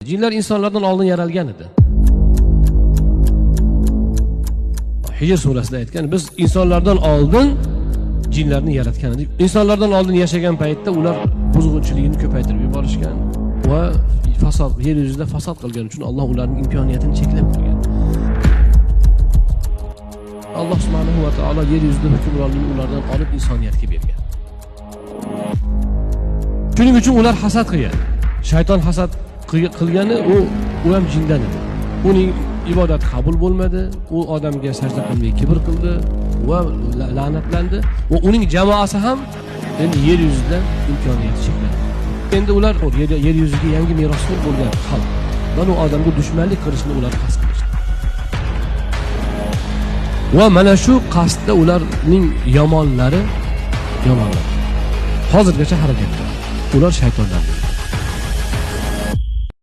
Jinlar insonlardan oldin yaralgan edi. Hijr surasida aytgan, biz insonlardan oldin jinlarni yaratgan edik. Insonlardan oldin yashagan paytda ular buzg'unchiligini ko'paytirib yuborishgan va fasod, yer yuzida fasod qilgan uchun Alloh ularning imkoniyatini cheklab qo'ygan. Alloh subhanahu va taolo yer yuzida hukmronlikni ulardan olib insoniyatga bergan. Shuning uchun ular hasad qilgan. Shayton hasad qilgani u ham jindan edi. Uning ibodati qabul bo'lmadi, u odamga sajda qilmay kibr qildi va la'natlandi va uning jamoasi ham endi yer yuzida imkoniyati cheklandi. Endi ular yer yuziga yangi merosxo'r bo'lgan xalq. Banu odamga dushmanlik qilishni ular qasd qilishdi. Va mana shu qasdda ularning yomonlari yomonlar. Hozirgacha harakatda. Ular shaytonlar.